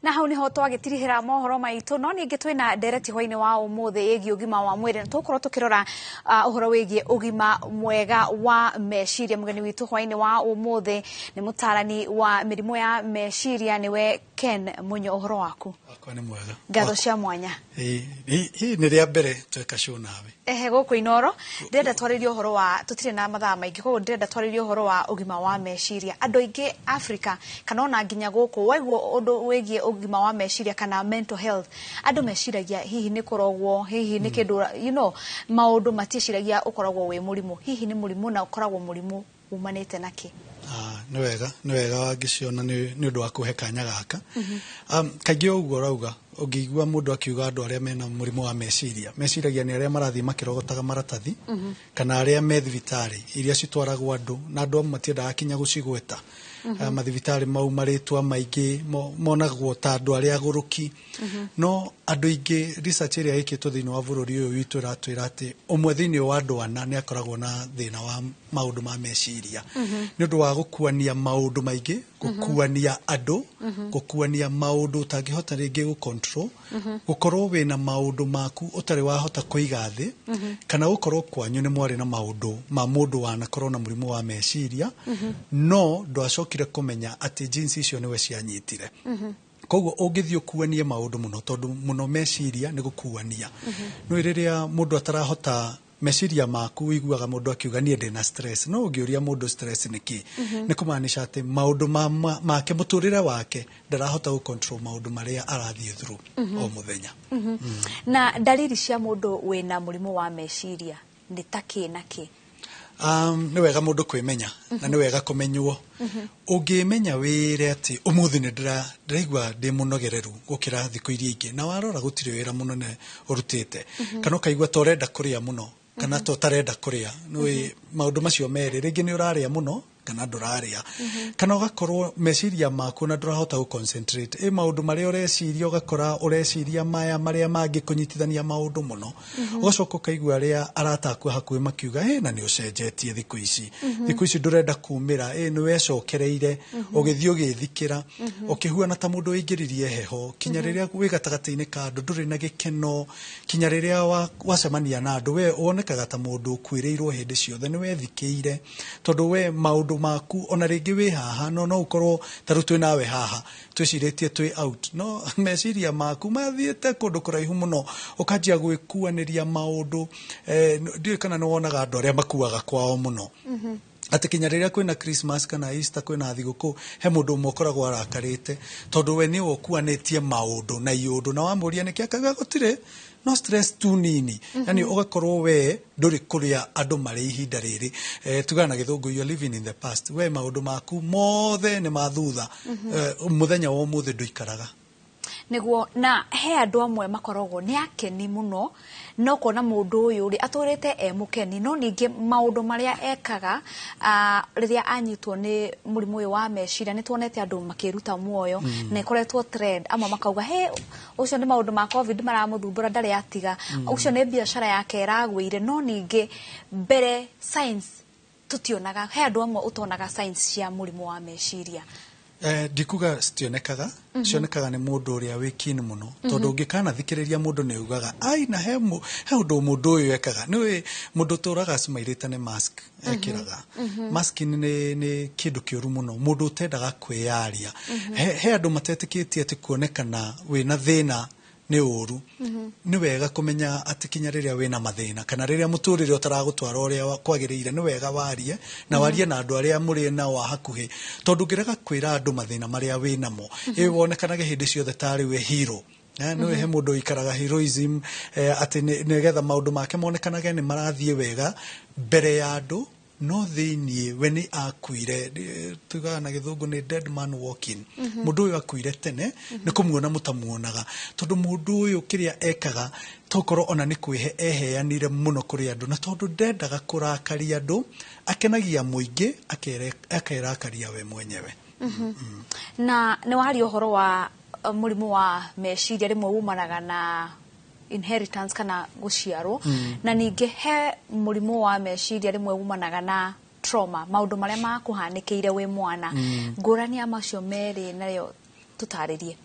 Na hau niho twagĩtirihĩra mohoro maitũ, no ningĩ twĩna ndereti hwainĩ wa ũmũthĩ ĩgiĩ ũgima wa mwĩrĩ, na tũgũkorwo tũkĩrora ũhoro wĩgiĩ ũgima mwega wa meciria. Mũgeni witũ hwainĩ wa ũmũthĩ nĩ mũtarani wa mĩrimũ ya meciria, nĩwe Ken Munyo. Ũhoro waku? Wakwa nĩ mwega. Ngatho cia mwanya. Ĩĩ, nĩ rĩa mbere tweka show nawe. Ehe, gũkũ Inoro. Ndĩrenda twarĩrie ũhoro wa, tũtirĩ na mathaa maingĩ, koguo ndĩrenda twarĩrie ũhoro wa ũgima wa meciria. Andũ aingĩ Africa kana ona nginya gũkũ, waigua ũndũ wĩgiĩ ũgima wa meciria kana mental health, andũ meciragia hihi nĩ kũrogwo, hihi nĩ kĩndũ, maũndũ matiĩciragia ũkoragwo wĩ mũrimũ. Hihi nĩ mũrimũ, na ũkoragwo mũrimũ umanĩte na kĩ? Ah, nĩ wega, nĩ wega wangĩciona nĩ ũndũ wa kũhe kanya gaka. Kaingĩ ũguo ũrauga, ũngĩigua mũndũ akiuga andũ arĩa mena mũrimũ wa meciria, meciragia nĩ arĩa marathiĩ makĩrogotaga maratathi, kana arĩa me thibitarĩ iria citwaragwo andũ, na andũ amwe matiendaga kinya gũcigweta. Mathibitarĩ mau marĩtwa maingĩ monagwo ta andũ arĩa agũrũki. No andũ aingĩ, research ĩrĩa ĩkĩtwo thĩinĩ wa bũrũri ũyũ witũ ĩratwĩra atĩ ũmwe thĩinĩ wa andũ ana nĩ akoragwo na thĩna wa maũndũ ma meciria, nĩ ũndũ wa gũkuania maũndũ maingĩ, gũkuania andũ, gũkuania maũndũ ũtangĩhota rĩngĩ gũ control, gũkorwo wĩna maũndũ maku ũtarĩ wahota kũiga thĩ, kana gũkorwo kwanyu nĩ mwarĩ na maũndũ ma mũndũ wanakorwo na mũrimũ wa meciria, no ndwacokire kũmenya atĩ genes icio nĩwe cianyitire. Koguo ũngĩthiĩ ũkuanie maũndũ mũno, tondũ mũno meciria nĩ gũkuania, nĩ rĩrĩa mũndũ atarahota meciria maku, ũiguaga mũndũ akiuga, "Niĩ ndĩna stress." No ũngĩũria mũndũ stress nĩ kĩ, nĩ kũmaanisha atĩ maũndũ make, mũtũrĩre wake, ndarahota gũ control maũndũ marĩa arathiĩ through o mũthenya. Na ndariri cia mũndũ wĩna mũrimũ wa meciria nĩ ta kĩ na kĩ? Nĩ wega mũndũ kwĩmenya na nĩ wega kũmenywo. Ũngĩmenya wĩre atĩ ũmũthĩ nĩ ndĩraigua ndĩ mũnogereru gũkĩra thikũ iria ingĩ, na warora gũtirĩ wĩra mũnene ũrutĩte, kana ũkaigua ta ũrenda kũrĩa mũno kana ta ũtarenda kũrĩa, nĩ maũndũ macio merĩ, rĩngĩ nĩ ũrarĩa mũno kana ndũrarĩa, kana ũgakorwo meciria maku na ndũrahota gũ concentrate ĩ maũndũ marĩa ũreciria, ũgakora ũreciria maya marĩa mangĩ, kũnyitithania maũndũ mũno, ũgacoka ũkaigua arĩa arata aku hakuhĩ makiuga, "Ĩ, na nĩ ũcenjetie thikũ ici, thikũ ici ndũrenda kumĩra, ĩ nĩ wecokereire, ũgĩthiĩ ũgĩthikĩra, ũkĩhuana ta mũndũ wĩingĩririe heho, kinya rĩrĩa wĩ gatagatĩ-inĩ ka andũ ndũrĩ na gĩkeno, kinya rĩrĩa wacemania na andũ we wonekaga ta mũndũ ũkuĩrĩirwo hĩndĩ ciothe, nĩ wethikĩire, tondũ we maũndũ maku ona rĩngĩ wĩ haha, no ũkorwo ta rĩu twĩ nawe haha twĩcirĩtie twĩ out, no meciria maku mathiĩte kũndũ kũraihu mũno, ũkanjia gwĩkuanĩria maũndũ." Ndiũĩ kana nĩ wonaga andũ arĩa makuaga kwao mũno, atĩ kinya rĩrĩa kwĩna Christmas kana Easter, kwĩna thigũkũ, he mũndũ ũmwe ũkoragwo arakarĩte, tondũ we nĩwe ũkuanĩtie maũndũ na iũndũ, na wamũria nĩkĩ, akauga gũtirĩ, no stress tu nini. Yani ũgakorwo we ndũrĩ kũrĩa andũ marĩ ihinda rĩrĩ. Tugaga na Gĩthũngũ, you are living in the past. We maũndũ maku mothe nĩ ma thutha. Mũthenya wa ũmũthĩ ndũikaraga. Nĩguo, na he andũ amwe makoragwo nĩ akeni mũno, no kuona mũndũ ũyũ rĩ atũrĩte e mũkeni, no ningĩ maũndũ marĩa ekaga, rĩrĩa anyitwo nĩ mũrimũ ũyũ wa meciria, nĩ tuonete andũ makĩruta muoyo, na ĩkoretwo trend. Amwe makauga, "He ũcio nĩ maũndũ ma COVID maramũthumbũra, ndarĩ atiga, ũcio nĩ biacara yake ĩragwĩire." No ningĩ mbere signs tũtionaga, he andũ amwe ũtonaga signs cia mũrimũ wa meciria. Ndikuga citionekaga, cionekaga nĩ mũndũ ũrĩa wĩ keen mũno, tondũ ũngĩkanathikĩrĩria mũndũ nĩ ugaga ai na he ũndũ mũndũ ũyũ ekaga. Nĩ mũndũ ũtũraga acumairĩte nĩ mask ekĩraga. Mask nĩ kĩndũ kĩũru mũno, mũndũ ũtendaga kwĩyaria. He andũ matetĩkĩtie atĩ kuonekana wĩna thĩna nĩ ũru. Nĩ wega kũmenya atĩ kinya rĩrĩa wĩna mathĩna kana rĩrĩa mũtũrĩre ũtaragũtwara ũrĩa kwagĩrĩire, nĩ wega warie, na warie na andũ arĩa mũrĩ nao a hakuhĩ, tondũ ũngĩrega kwĩra andũ mathĩna marĩa wĩ namo, ĩ wonekanage hĩndĩ ciothe tarĩ we hero. Nĩ he mũndũ ũikaraga heroism, atĩ nĩgetha maũndũ make monekanage nĩ marathiĩ wega mbere ya andũ, no thĩiniĩ we nĩ akuire. Tugaga na Gĩthũngũ nĩ dead man walking. Mũndũ ũyũ akuire tene, nĩ kũmuona mũtamuonaga, tondũ mũndũ ũyũ kĩrĩa ekaga tokorwo ona nĩ kwĩhe eheanire mũno kũrĩ andũ, na tondũ ndendaga kũrakaria andũ, akenagia mũingĩ, akerakaria we mwenyewe. Na nĩ waria ũhoro wa mũrimũ wa meciria rĩmwe umanaga na inheritance kana gũciarwo, na ningĩ he mũrimũ wa meciria rĩmwe umanaga na trauma, maũndũ marĩa makũhanĩkĩire wĩ mwana. Ngũrani ya macio merĩ nayo? Tũtarĩrie.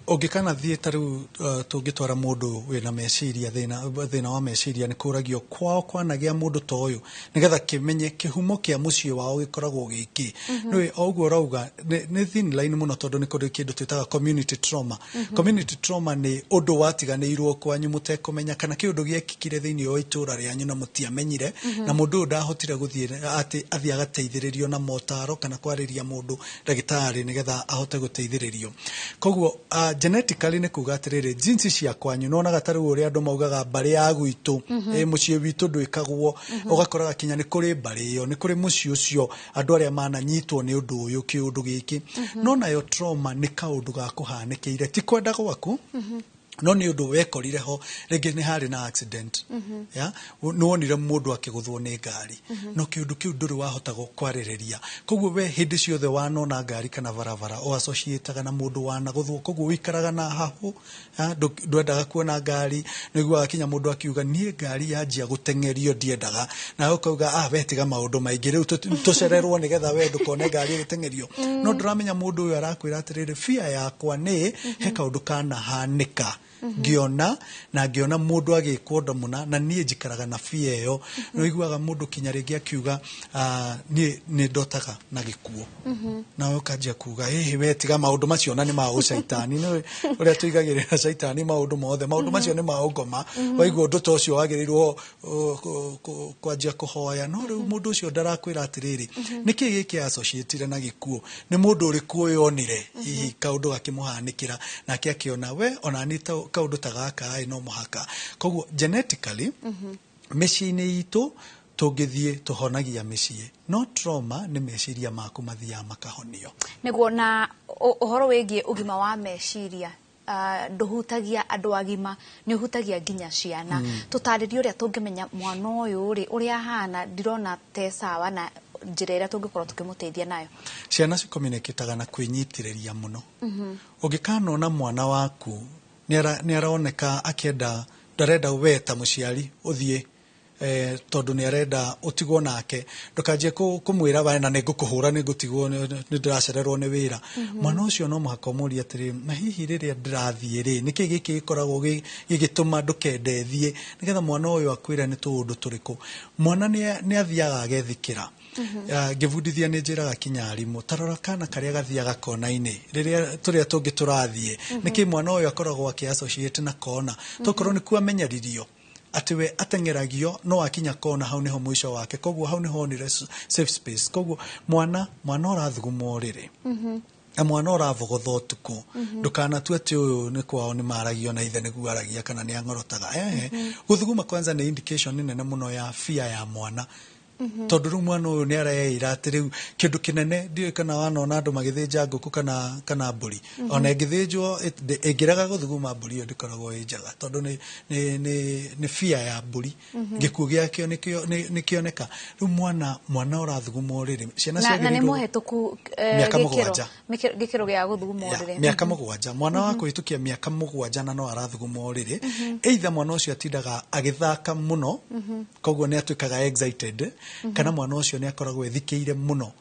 Ũngĩkanathiĩ ta rĩu tũngĩtwara mũndũ wĩna meciria thĩna wa meciria, nĩ kũragio kwao kwanagĩa mũndũ ta ũyũ, nĩgetha kĩmenye kĩhumo kĩa mũciĩ wao gĩkoragwo gĩkĩ. Nĩũĩ o ũguo ũrauga nĩ thin line mũno, tondũ nĩ kũrĩ kĩndũ twĩtaga community trauma. Community trauma nĩ ũndũ watiganĩirwo kwanyu mũtekũmenya, kana kĩũndũ gĩekĩkire thĩinĩ wa itũra rĩanyu na mũtiamenyire, na mũndũ ũyũ ndahotire gũthiĩ atĩ athiĩ agateithĩrĩrio na motaro kana kwarĩria mũndũ ndagĩtarĩ nĩgetha ahote gũteithĩrĩrio. Koguo genetically nĩ kuga atĩrĩrĩ, genes cia kwanyu nĩwonaga ta rĩu ũrĩa andũ maugaga mbarĩ ya gwitũ, mũciĩ witũ ndwĩkagwo, ũgakoraga kinya nĩ kũrĩ mbarĩ ĩyo, nĩ kũrĩ mũciĩ ũcio andũ arĩa mananyitwo nĩ ũndũ ũyũ, kĩũndũ gĩkĩ. No nayo trauma nĩ kaũndũ ga kũhanĩkĩire, ti kwenda gwaku, no nĩ ũndũ wekorire ho. Rĩngĩ nĩ harĩ na accident, ya nĩ wonire mũndũ akĩgũthwo nĩ ngari, no kĩũndũ kĩu ndũrĩ wahota kwarĩrĩria. Koguo we hĩndĩ ciothe wanona ngari kana barabara o associataga na mũndũ wanagũthwo, koguo ũikaraga na hahũ, ndwendaga kuona ngari. Nĩguaga kinya mũndũ akiuga niĩ ngari yanjia gũteng'erio ndiendaga, nawe ũkauga we tiga maũndũ maingĩ rĩu tũcererwo nĩgetha we ndũkone ngari ĩgĩteng'erio. No ndũramenya mũndũ ũyũ arakwĩra atĩrĩrĩ, fear yakwa nĩ he kaũndũ kanahanĩka ngĩona na ngĩona mũndũ agĩkwo ũndũ mũna, na niĩ njikaraga na fear ĩyo. Nĩ ũiguaga mũndũ kinya rĩngĩ akiuga niĩ nĩ ndotaga na gĩkuũ, nawe ũkanjia kuga ĩhĩ we tiga maũndũ macio na nĩ ma ũcaitani. Nĩ ũrĩa tũigagĩrĩra caitani maũndũ mothe, maũndũ macio nĩ ma ũngoma. Waigua ũndũ ta ũcio wagĩrĩirwo kwanjia kũhoya, no rĩu mũndũ ũcio ndarakwĩra atĩrĩrĩ nĩkĩ gĩkĩ associatire na gĩkuũ, nĩ mũndũ ũrĩkũ ũyũ onire hihi kaũndũ gakĩmũhanĩkĩra nake akĩona we ona niĩ kaũndũ ta gaka ĩ no mũhaka. Koguo genetically mĩciĩ-inĩ itũ tũngĩthiĩ tũhonagia mĩciĩ, no trauma nĩ meciria maku mathiaga makahonio. Nĩguo. Na ũhoro wĩgiĩ ũgima wa meciria ndũhutagia andũ agima, nĩ ũhutagia nginya ciana. Tũtarĩrie ũrĩa tũngĩmenya mwana ũyũ rĩ, ũrĩa ahana ndirona te sawa, na njĩra ĩrĩa tũngĩkorwo tũkĩmũteithia nayo. Ciana cicommunicataga na kwĩnyitĩrĩria mũno. Ũngĩkanona mwana waku nĩ aroneka akĩenda, ndarenda we ta mũciari ũthiĩ, tondũ nĩ arenda ũtigwo nake, ndũkanjie kũmwĩra we na nĩ ngũkũhũra, nĩ ngũtigwo, nĩ ndĩracererwo nĩ wĩra. Mwana ũcio no mũhaka ũmũrie atĩrĩ, na hihi rĩrĩa ndĩrathiĩ rĩ, nĩkĩ gĩkĩ gĩkoragwo gĩgĩtũma ndũkende thiĩ, nĩgetha mwana ũyũ akwĩre nĩ tũũndũ tũrĩkũ. Mwana nĩ athiaga agethikĩra. Ngĩbundithia nĩ njĩraga kinya arimũ, ta rora kana karĩa gathiaga kona-inĩ rĩrĩa tũrĩa tũngĩ tũrathiĩ, nĩkĩ mwana ũyũ akoragwo akĩ associate na kona? Tokorwo nĩkuo amenyeririo atĩ we ateng'eragio, no akinya kona hau nĩho mũico wake, koguo hau nĩho onire safe space. Koguo mwana ũrathuguma ũrĩrĩ na mwana ũravogotha ũtukũ, ndũkanatue atĩ ũyũ nĩ kwao nĩ maragio na ithe nĩguo aragia kana nĩ ang'orotaga. Ehe, gũthuguma kwanza nĩ indication nene mũno ya fear ya mwana, tondũ rĩu mwana ũyũ nĩ areĩra atĩ rĩu kĩndũ kĩnene. Ndiũĩ kana wanona andũ magĩthĩnja ngũkũ kana mbũri, ona ĩngĩthĩnjwo ĩngĩrega gũthuguma, mbũri ĩyo ndĩkoragwo ĩ njega, tondũ nĩ fear ya mbũri, gĩkuũ gĩakĩo nĩ kĩoneka. Rĩu mwana ũrathuguma ũrĩrĩ, ciana na nĩ ciagĩrĩirwo mũhetũku mĩaka 7. Gĩkĩro gĩa gũthuguma ũrĩrĩ. Mĩaka 7. Mwana wa kũhĩtũkia mĩaka 7 na no arathuguma ũrĩrĩ, either mwana ũcio atindaga agĩthaka mũno, koguo nĩ atuĩkaga excited, kana mwana ũcio nĩ akoragwo ethikĩire mũno.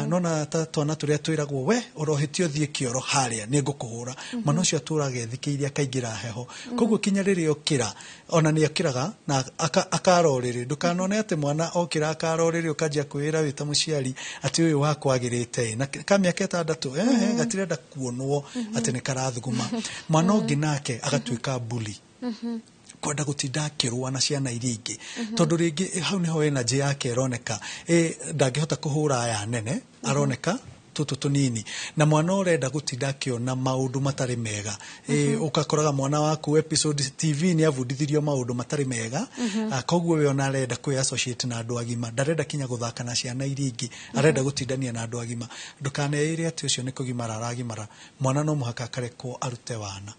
Nona ta twana tũrĩa twĩragwo we ũrohĩtio thiĩ kĩoro harĩa nĩ ngũkũhũra, mwana ũcio atũraga ethikĩire akaingĩra heho. Koguo kinya rĩrĩa okĩra, ona nĩ okĩraga na akara ũrĩrĩ. Ndũkanone atĩ mwana okĩra akara ũrĩrĩ ũkanjia kwĩra wĩ ta mũciari atĩ ũyũ wakwa agĩrĩte na ka mĩaka 6, ehe, gatirenda kuonwo atĩ nĩ karathuguma. Mwana ũngĩ nake agatuĩka bully, kwenda gũtinda akĩrũa na ciana iria ingĩ, tondũ rĩngĩ hau nĩho energy yake ĩroneka, ndangĩhota kũhũra aya nene, aroneka tũtũ tũnini. Na mwana ũrenda gũtinda akĩona maũndũ matarĩ mega, ũgakoraga mwana waku episode TV nĩ abundithirio maũndũ matarĩ mega, koguo we ona arenda kwĩ associate na andũ agima, ndarenda kinya gũthaka na ciana iria ingĩ, arenda gũtindania na andũ agima. Ndũkaneĩre atĩ ũcio nĩ kũgimara aragimara. Mwana no mũhaka akarekwo arute wana.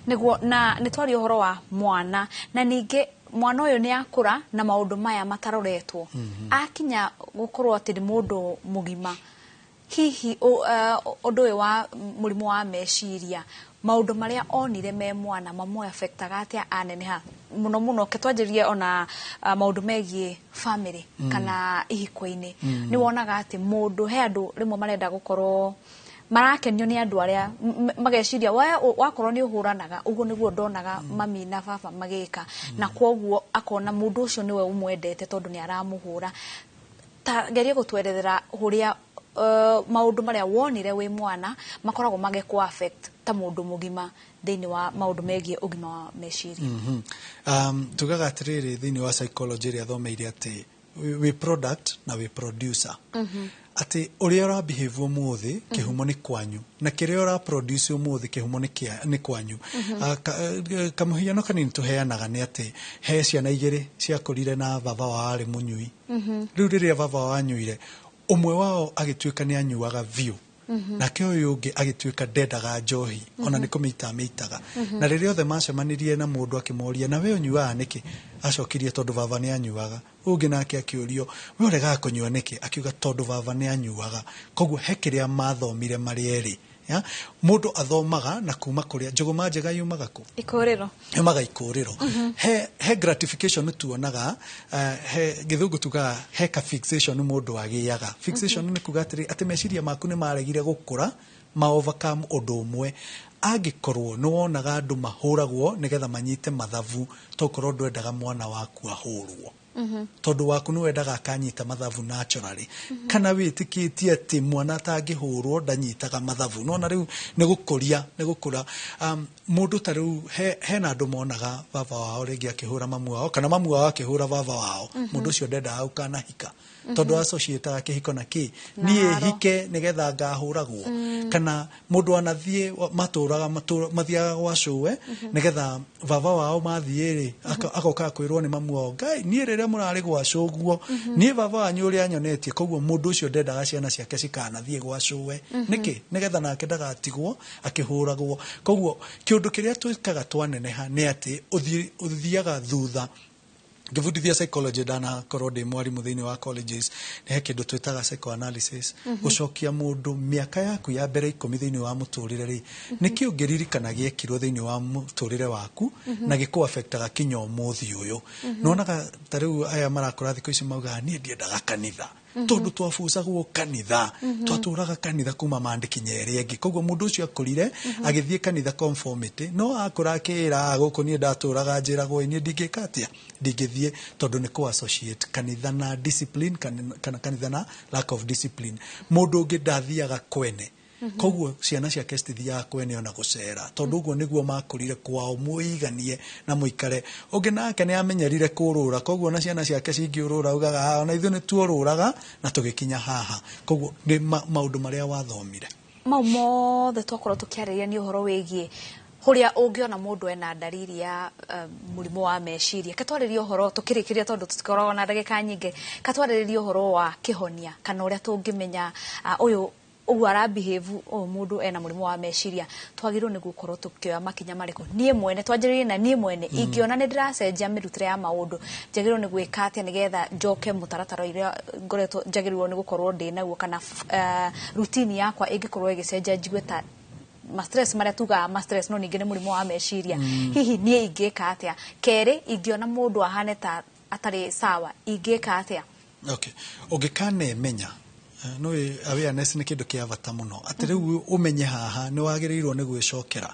Nĩguo. Na nĩ twaria ũhoro wa mwana, na ningĩ mwana ũyũ nĩ akũra na maũndũ maya mataroretwo, akinya gũkorwo atĩ nĩ mũndũ mũgima, hihi ũndũ ũyũ wa mũrimũ wa meciria, maũndũ marĩa onire me mwana mamwe affectaga atĩa aneneha mũno mũno? Ke twanjĩrĩrie ona maũndũ megiĩ family kana ihiko-inĩ. Nĩ wonaga atĩ mũndũ, he andũ rĩmwe marenda gũkorwo Marakenio nĩ andũ arĩa mageciria wakorwo nĩ ũhũranaga ũguo nĩguo ndonaga mami na baba magĩka, na kwoguo akona mũndũ ũcio nĩwe ũmwendete tondũ nĩ aramũhũra. Ta geria gũtwerethera ũrĩa maũndũ marĩa wonire wĩ mwana makoragwo magĩkũ affect ta mũndũ mũgima thĩinĩ wa maũndũ megiĩ ũgima wa meciria. Tugaga atĩrĩrĩ, thĩinĩ wa psychology ĩrĩa thomeire, atĩ wĩ product na wĩ producer, atĩ ũrĩa ũra behave ũmũthĩ kĩhumo nĩ kwanyu, na kĩrĩa ũra produce ũmũthĩ kĩhumo nĩ kwanyu. Kamũhiano kanini tũheanaga nĩ atĩ he ciana igĩrĩ ciakũrire na baba wao arĩ mũnyui. Rĩu rĩrĩa baba wao anyuire, ũmwe wao agĩtuĩka nĩ anyuaga biũ, nake ũyũ ũngĩ agĩtuĩka ndendaga njohi ona nĩ kũmĩita amĩitaga. Na rĩrĩa othe macemanirie na mũndũ akĩmoria, "Na we ũnyuaga nĩkĩ?" Acokirie, "Tondũ baba nĩ anyuaga." Ũngĩ nake akĩũrio, "We ũregaga kũnyua nĩkĩ?" Akiuga, "Tondũ baba nĩ anyuaga." Koguo he kĩrĩa mathomire marĩ erĩ. Ya? Mũndũ athomaga na kuma kũrĩa njũgũma njega yumaga kũ? Ikũrĩro. Yumaga ikũrĩro. He gratification tuonaga, he gĩthũngũ tugaga he ka fixation mũndũ agĩaga. Fixation nĩ kuga atĩrĩ, atĩ meciria maku nĩ maregire gũkũra ma overcome ũndũ ũmwe. Angĩkorwo nĩ wonaga andũ mahũragwo nĩgetha manyite mathabu, tokorwo ndwendaga mwana waku ahũrwo tondũ waku nĩ wendaga akanyita mathabu naturally, kana wĩtĩkĩtie atĩ mwana atangĩhũrwo ndanyitaga mathabu. Nona rĩu nĩ gũkũria nĩ gũkũra. Mũndũ ta rĩu hena andũ monaga baba wao rĩngĩ akĩhũra mamu wao, kana mamu wao akĩhũra baba wao. Mũndũ ũcio ndendaga gũkanahika tondũ associataga kĩhiko na kĩ? Na niĩ haro. Hike nĩgetha ngahũragwo. Kana mũndũ anathiĩ matũraga mathiaga gwa cũwe nĩgetha baba wao mathiĩ rĩ, agoka kwĩrwo nĩ mamu wao, "Ngai, niĩ rĩrĩa mũrarĩ gwa cũguo, niĩ baba wanyu ũrĩa anyonetie." Koguo mũndũ ũcio ndendaga ciana ciake cikanathiĩ gwa cũwe. Nĩkĩ? Nĩgetha nake ndagatigwo akĩhũragwo. Koguo kĩũndũ kĩrĩa twĩkaga twaneneha nĩ atĩ ũthiaga thutha. Ngĩbundithia psychology, ndanakorwo ndĩ mwarimũ thĩinĩ wa colleges, nĩ he kĩndũ twĩtaga psychoanalysis, gũcokia mũndũ mĩaka yaku ya mbere 10 thĩinĩ wa mũtũrĩre rĩ, nĩkĩ ũngĩririkana gĩekirwo thĩinĩ wa mũtũrĩre waku na gĩkũ affectaga kinya ũmũthĩ ũyũ. Nĩwonaga ta rĩu aya marakũra thikũ ici maugaga, "Niĩ ndiendaga kanitha tondũ twabucagwo kanitha, twatũraga kanitha kuma mandikinya ĩrĩa ĩngĩ." Koguo mũndũ ũcio akũrire agĩthiĩ kanitha conformity, no akũra akĩĩra, "Ah, gũkũ niĩ ndatũraga njĩragwo ĩ, niĩ ndingĩka atĩa, ndingĩthiĩ," tondũ nĩ kũ associate kanitha na discipline kana kanitha na lack of discipline. Mũndũ ũngĩ ndathiaga kwene, koguo ciana ciake citithiaga kwene ona gũcera, tondũ ũguo nĩguo makũrire kwao, mũiganie na mũikare. Ũngĩ nake nĩ amenyerire kũrũra, koguo ona ciana ciake cingĩũrũra augaga, "Ah, ona ithuĩ nĩ tuorũraga na tũgĩkinya haha." Koguo nĩ maũndũ marĩa wathomire. Mau mothe twakorwo tũkĩarĩria nĩ ũhoro wĩgiĩ kũrĩa ũngĩona mũndũ ena ndariri ya mũrimũ wa meciria. Katwarĩrie ũhoro tũkĩrĩkĩria, tondũ tũtikoragwo na ndagĩka nyingĩ, katwarĩrĩrie ũhoro wa kĩhonia kana ũrĩa tũngĩmenya ũyũ ũguo ara behave, ũyũ mũndũ ena mũrimũ wa meciria, twagĩrĩirwo nĩ gũkorwo tũkĩoya makinya marĩkũ? Niĩ mwene, twanjĩrĩrie na niĩ mwene, ingĩona nĩ ndĩracenjia mĩrutĩre ya maũndũ, njagĩrĩirwo nĩ gwĩka atĩa nĩgetha njoke mũtaratara ũrĩa ngoretwo njagĩrĩirwo nĩ gũkorwo ndĩ naguo, kana routine yakwa ĩngĩkorwo ĩgĩcenjia, njigue ta ma stress marĩa tugaga ma stress, no ningĩ nĩ mũrimũ wa meciria, hihi niĩ ingĩka atĩa? Kerĩ, ingĩona mũndũ ahane ta atarĩ sawa, ingĩka atĩa? Okay, ũngĩkanemenya no awareness nĩ kĩndũ kĩa bata mũno, atĩ rĩu ũmenye haha nĩ wagĩrĩirwo nĩ gwĩcokera.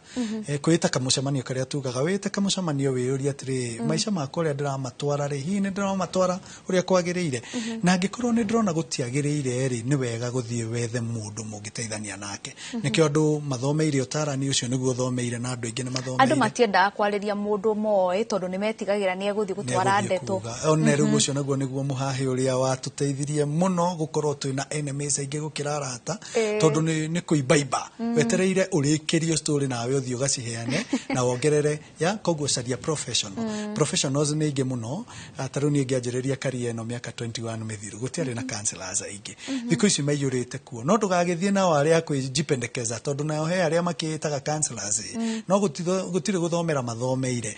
Kwĩta kamũcemanio karĩa tugaga, wĩte kamũcemanio, wĩyũrie atĩrĩ, maica makwa ũrĩa ndĩramatwara rĩ, hihi nĩ ndĩramatwara ũrĩa kwagĩrĩire? Na angĩkorwo nĩ ndĩrona gũtiagĩrĩire rĩ, nĩ wega gũthiĩ wethe mũndũ mũngĩteithania nake. Nĩkĩo andũ mathomeire ũtarani ũcio, nĩguo ũthomeire, na andũ aingĩ nĩ mathomeire. Andũ matiendaga kwarĩria mũndũ moĩ tondũ nĩ metigagĩra nĩ egũthiĩ gũtwara nĩegũthiĩ ndeto. Kuga. One rĩu ũcio naguo nĩguo mũhahĩ ũrĩa watũteithirie mũno gũkorwo twĩna enemies aingĩ gũkĩra arata, tondũ nĩ kũimbaimba wetereire ũrĩkĩrio story nawe ũthiĩ ũgaciheane na wongerere ya. Koguo caria professional. Professionals nĩ aingĩ mũno. Ta rĩu niĩ ngĩanjĩrĩria career ĩno mĩaka 21 mĩthiru, gũtiarĩ na counselors aingĩ. Thikũ ici maiyũrĩte kuo, no ndũgagĩthiĩ nao arĩa kwĩjipendekeza, tondũ nao he arĩa makĩĩtaga counselors ĩ, no gũtirĩ gũthomera mathomeire.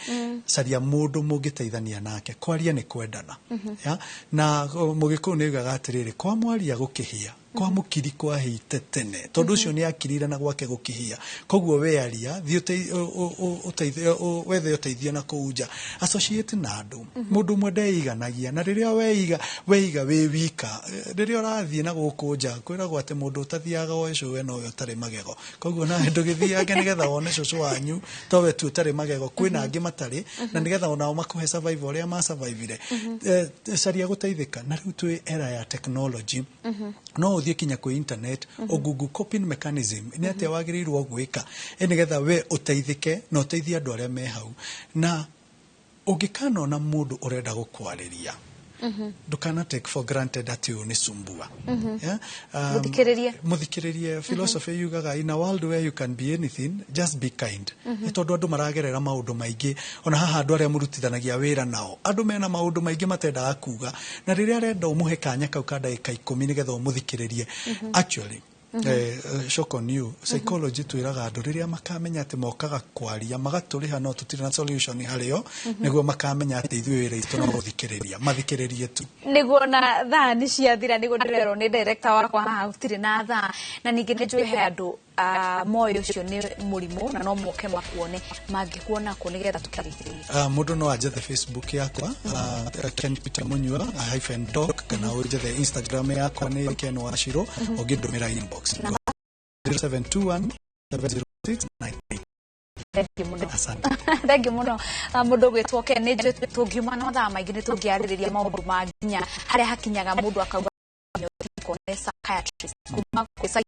Caria mũndũ mũngĩteithania nake. Kwaria nĩ kwendana ya na mũgĩkũyũ nĩ augaga atĩrĩrĩ, kwa mwaria gũkĩhĩa. Kwa mũkiri kwahĩte tene, tondũ ũcio nĩ akirire na gwake gũkĩhia. Koguo we aria, thiĩ wethe ũteithio na kũu nja, associate na andũ. Mũndũ ũmwe ndeiganagia, na rĩrĩa weiga wĩ wika, rĩrĩa ũrathiĩ na gũkũ nja, kwĩragwo atĩ mũndũ ũtathiaga oe cũwe nowe ũtarĩ magego. Koguo nawe ndũgĩthiange nĩgetha wone cũcũ wanyu towe tu ũtarĩ magego, kwĩna angĩ matarĩ, na nĩgetha onao makũhe survive ũrĩa ma survivire. Caria gũteithĩka. Na rĩu twĩ era ya technology, no ũthiĩ kinya kwĩ internet, ũgoogle coping mechanism, nĩ atĩa wagĩrĩirwo gwĩka nĩgetha we ũteithĩke na ũteithie andũ arĩa me hau. Na ũngĩkanona mũndũ ũrenda gũkwarĩria, ndũkana take for granted atĩ ũyũ nĩ sumbua. Yeah? Mũthikĩrĩrie. Mũthikĩrĩrie. Philosophy yugaga, in a world where you can be anything, just be kind. Nĩ tondũ andũ maragerera maũndũ maingĩ. Ona haha andũ arĩa mũrutithanagia wĩra nao, andũ mena maũndũ maingĩ matendaga kuga, na rĩrĩa arenda ũmũhe kanya kau ka ndagĩka 10 nĩgetha ũmũthikĩrĩrie. Actually, shock on you, psychology twĩraga andũ rĩrĩa makamenya atĩ mokaga kwaria magatũrĩha no tũtirĩ na solution harĩo, nĩguo makamenya atĩ ithuĩ wĩra itũ no gũthikĩrĩria. Mathikĩrĩrie tu. Nĩguo, na thaa nĩ ciathira. Nĩguo ndĩrerwo nĩ director wakwa haha gũtirĩ na thaa, na ningĩ nĩ njũĩ he andũ moĩ ũcio nĩ mũrimũ na no moke makuone. Mangĩkuona kũ nĩgetha tũkĩrĩkĩrĩria? Mũndũ no anjethe Facebook yakwa, Ken Peter Munyua hyphen doc, kana ũnjethe Instagram yakwa nĩ Ken Wachirũ. Ũngĩndũmĩra inbox, 0721 706 98. Thengiũ mũno. Asante. Thengiũ mũno. Mũndũ ũgwĩtwo Ken, nĩ njũĩ tũngiuma na mathaa maingĩ nĩ tũngĩarĩrĩria maũndũ ma nginya harĩa hakinyaga mũndũ akauga nĩ psychiatrist, kuma kwĩ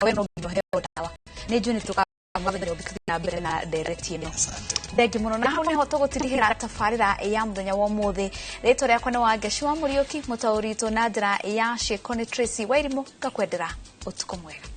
we no nginya ũheo ndawa. Nĩ njũĩ nĩ tũkamũthenya ũngĩ tũthiĩ na mbere na ndereti ĩno. Asante. Thengiũ mũno. Na hau nĩho tũgũtirihĩra tabarĩra ya mũthenya wa ũmũthĩ. Rĩtwa rĩakwa nĩ Wangeci wa Mũriũki, mũtaũri witũ na njĩra ya ciĩko nĩ Tracy Wairimũ. Ngakwendera ũtukũ mwega.